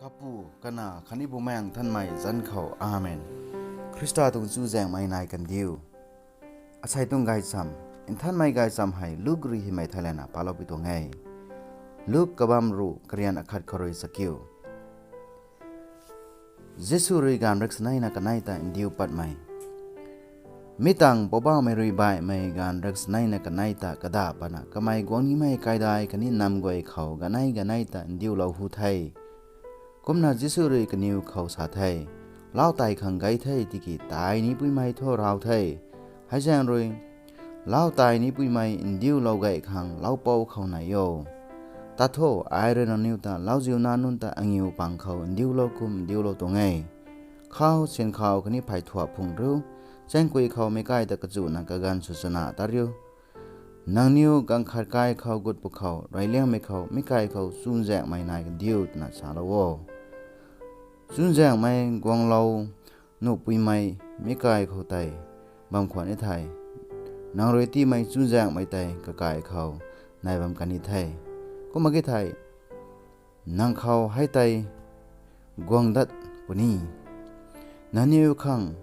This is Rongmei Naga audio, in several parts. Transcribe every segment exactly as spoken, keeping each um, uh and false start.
Kapu, Kanac khatni Bumaengh Nthanmei zanc khou, Amen. Khrista tuang chuzaenghmei nai kandiu. Asei tuang gaychamv, nthanmei gaychamv hei Luk rui hymei thei lana paloupui tuang e. Luk kabamv ruh, karian akhat khou rui chakiu. Jisu rui gaanv riaksaneina kanei ta ndiu patmei. Mi tangv Poubauhmei rui baihmei gaanv riaksaneina kanei ta kadaih pana kamei guang nimei kaidai khatni nam guay khou ganei ganei ta ndiulou hu the. Kumna Jisu rui kaniw khou sa the, Lau tai khang gay the tiki tai nipuimei thu raw the. Hei zaeng rui, lau tai nipuimei ndiulou gay khang laupou khou nai o. Tat tho, ai rui nangniw ta lauziu nac nunc ta angiu pang khou ndiulou kum ndiulou tuang e. Khau, syn khou khatni phey thuak phung riu, chaengkui khou meic kai ta kachuna kaganv sw chana tat riu. Nangniw ganv khat kai khou gut pwkhou reyliangmei khou meic kai khou chuzaenghmei nai kandiu twna salou o. Chuzaenghmei guanglou nuhpuimei meic kai khou tei bam khwan e thei, nang rui tiimei chuzaenghmei tei kakai khou nai bam kan ni the. Kumna ki thei, nang khou hei tei guang dat puni. Nangniw khang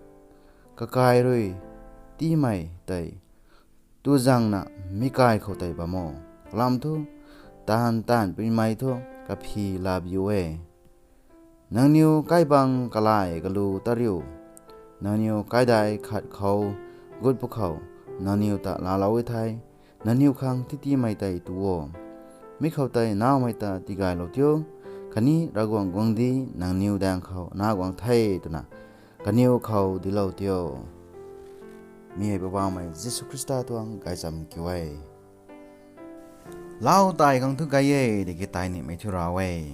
kakai rui tiimei tei tuzangna meic kai khou tei bam o. Kalam thu, taanv taanvpuimei thu kaphi labiu e. Nangniw kaibang kalay kalu tat riu. Nangniw kaidai khat khou gut pwkhou nangniw ta laalou e thei, nangniw khang titiimei tei tu o. Mi khou tei naumei ta tigaylou tio, khatni Ravguangc guangcdic nangniw daeng khou na guang the twna kaniw khou dilou tio. Mi hei Poubauhmei Jisu Khrista tuang gaychamv kiu e. Lau tai khang thu gay e, tiki tai nimei thu raw e.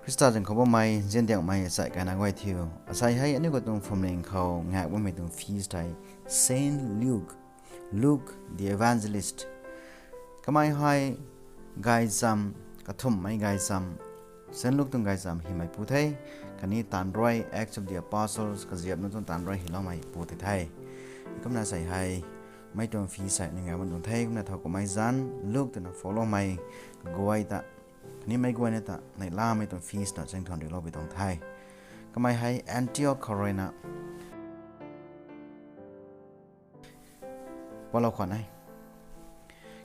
Khrista zanc khou bammei, nziandiangmei achai kaina guay thiu. Asei hei aniu katuang phuamling khou ngak bammei tuang feast hei Saint Luke, Luke the Evangelist. Kamei hei gaychamv, kathumhmei gaychamv, Saint Luke tuang gaychamv hymei pu the, khatni taanv rui Acts of the Apostles kaziap nunc tuang taanv rui hyloumei pu tei the. Kumna asei hei, mei tuang feast hei aniu ngak bam tuang the, kumna thow kummei zanc Luke twna follow mei kaguay ta, khatni meic guayna ta neihlamei tuang feast na chaeng thuan riloupui tuang the. Kamei hei Antioch khou ruina palou khwan e.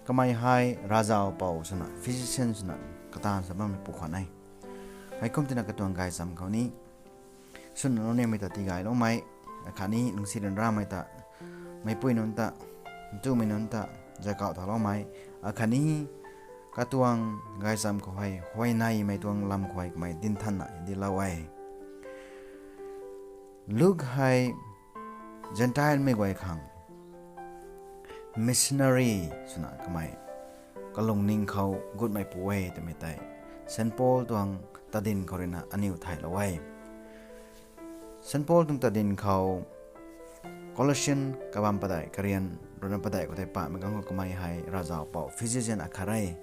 Kamei hei ravzau pou swna, physician swna, kataanv sa bammei pu khwan e. Heikum tina katuang gaychamv khou ni, swna nunimei ta tigayloumei, akhatni lungcsi ryanramei ta, meicpui nunc ta, ntumei nunc ta, zay kauh thauloumei, akhatni katuang gaychamv khou hei huayneymei tuang lam khou hei kamei dinthanna dilou e. Luke hei Gentile mei guay khang missionary swna kamei kalungning khou gutmei pu e twmei tei Saint Paul tuang tadin khou ruina aniu thaylou e. Saint Paul tuang tadin khou Colossian kabamv padeih karian ruina padeih khou tei pamei ganv khou kamei hei ravzau pou physician akhat e.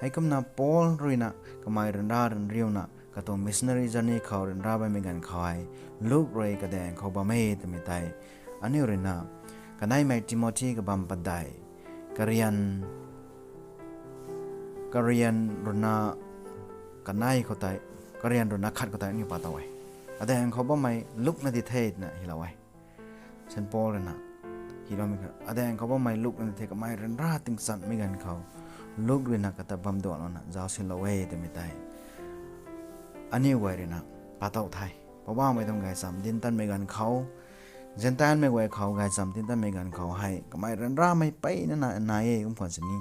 Heikumna Paul ruina kamei ryanra ryanriuna katuang missionary journey khou ryanra bammei ganv khou hei Luke rui kadaeng khou bam e twmei tei aniu ruina kaneimei Timothy kabamv padeih karian, karian ruina kanei khou tei, karian ruina khat khou tei aniu patow e. Kadaeng khou bammei Luke na di the twna hylou e. Saint Paul ruina hyloumei kha, kadaeng khou bammei Luke na di the, kamei ryanra tingchanmei ganv khou Luke ruina kata bamduanglouna zaucsinlou e twmei tei aniu guay ruina patow the. Poubauhmei tuang gaychamv dintanmei ganv khou, Gentile mei guay khou gaychamv dintanmei ganv khou hei kamei ryanramei peyna nai e kum khwan sini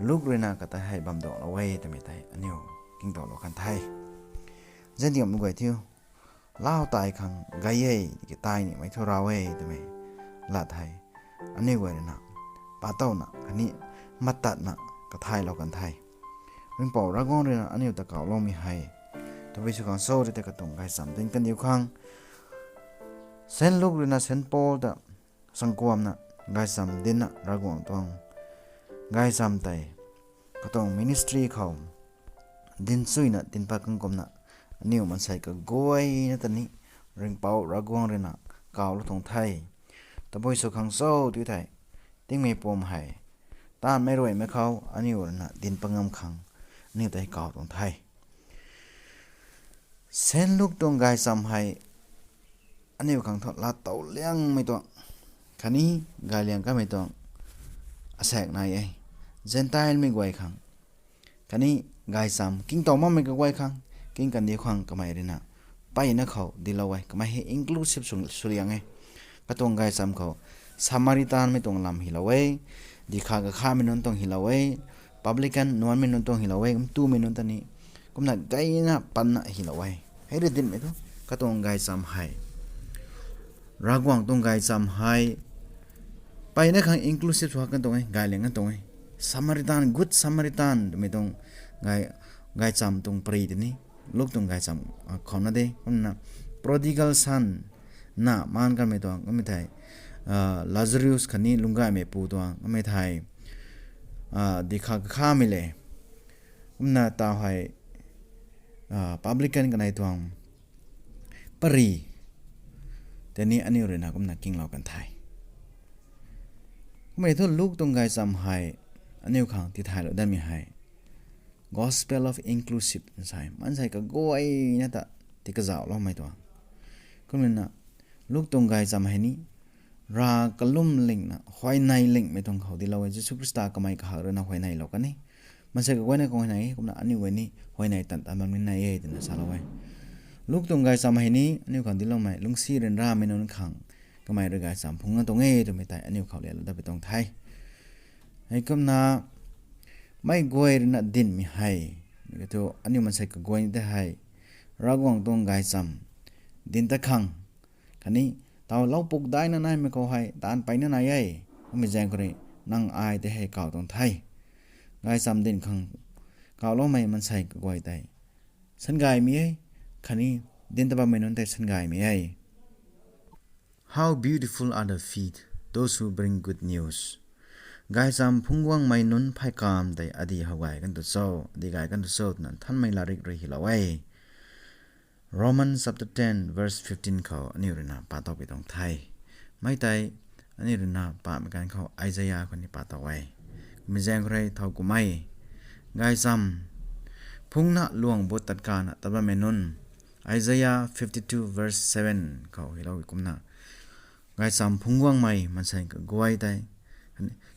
Luke ruina kata hei bamduanglou e twmei tei aniu kingtowlou kan the. Nziandiangmei guay thiu, lau tai khang gay e, tiki tai nimei thu raw e twmei lat hei aniu guay ruina patowna khatni matatna kathaylou kan the. Ringhpouc Ravguangc ruina aniu ta kauloumei hei tabui sw khang cho tei katuang gaychamv dinc kandiu khang, Saint Luke ruina Saint Paul ta sangkuamna gaychamv dincna Ravguangc tuang gaychamv tei katuang ministry khou dinchuina dinc pat kan kumna aniu maansei kaguayna ta ni Ringhpouc Ravguangc ruina kaulou tuang the. Tabui sw khang cho tu thei, tingmei pum hei taanvmei ruimei khou aniu ruina dinc pat ngam khang aniu tei kau tuang the. Saint Luke tuang gaychamv hei aniu khang thu laatow liangmei tuang khatni gay liang kamei tuang asaekc nai e. Gentile mei guay khang khatni gaychamv kingtow makmei kaguay khang, king kandih khang kamei ruina mpeyna khou dinclou e. Kamei hei inclusive sw, sw liang e. Katuang gaychamv khou Samaritan mei tuang lam hylou e, dihkhav kakhamei nunc tuang hylou e, publican nuanmei nunc tuang hylou e, kum tumei nunc ta ni kumna gayna panna hylou e. Hei rui dinhmei thu katuang gaychamv hei, Ravguangc tuang gaychamv hei mpeyna khang inclusive sw hak kan tuang e, gay liang kan tuang e. Samaritan, Good Samaritan twmei tuang gay, gaychamv tuang pary tei ni, Luke tuang gaychamv, a, khou na de. Kumna prodigal son, na maan kanmei tuang, kummei thei, a, Lazarus khatni lungcgaymeipu tuang, kummei thei, a, dihkhav kakhamei le, kumna taw hei, a, publican kanei tuang pary tei ni aniu ruina kumna kinglou kan the. Kummei thu Luke tuang gaychamv hei aniu khang tithaylou danmei hei Gospel of Inclusive sa e, maansei kaguayna ta tii kazauhloumei tuang. Kumna Luke tuang gaychamv hei ni Rav kalum lingna huayney lingmei tuang khou dinclou e. Jisu Khrista kamei kahak ruina huayneylou kan e. Maansei kaguayna khang huayney e, kumna aniu guay ni huayney tan tan bam ni nai e twna salou e. Luke tuang gaychamv hei ni aniu khang dincloumei lungcsi ryanramei nunc khang kamei rui gaychamv phungc na tuang e twmei tei aniu khou lelou dat pui tuang the. Heikumna meic guay ruina dinhmei hei, mi kiu thu aniu maansei kaguayna tei hei Ravguangc tuang gaychamv dinc ta khang khatni taw loupuak daina naimei khou hei taanv mpeyna nai e. Kummei zaeng khou rui nang ai tei hei kaw tuang the. Gaychamv dinc khang kawloumei maansei kaguay tei sangaymei e, khatni dinc ta bammei nunc tei sangaymei e. How beautiful are the feet, those who bring good news. Gaychamv phungc guangmei nunc phay kam tei adih how gay kan tu cho, adih gay kan tu cho twna Nthanmei Latrik rui hylou e. Romans chapter ten verse fifteen khou aniu ruina pa tow pui tuang the. Mi tei aniu ruina pamei kan khou Isaiah khou ni pa tow e. Kummei zaeng khou rui thow kumei gaychamv phungcna luang but tat kana tat bammei nunc, Isaiah fifty-two verse seven khou hylou kumna, gaychamv phungc guangmei maansei kaguay tei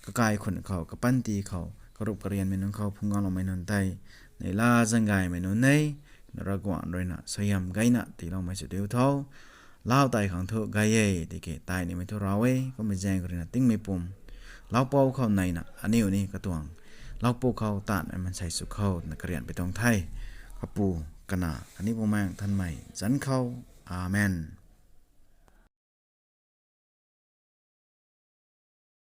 kakai khun khou, kapanty khou, karup karianmei nunc khou phungc guangloumei nunc tei neihla zaeng gaymei nunc e. Ravguangc ruina suaihiam gayna tiiloumei sw diu tho. Lau tei khang thu gay e, tiki tei nimei thu rav e. Kummei zaeng khou ruina tingmei pum laupou khou neina aniu ni katuang laupou khou taanvmei maansei sw khou twna karian pui tuang the. Kapu, Kanac khatni Bumaengh Nthanmei zanc khou. Amen.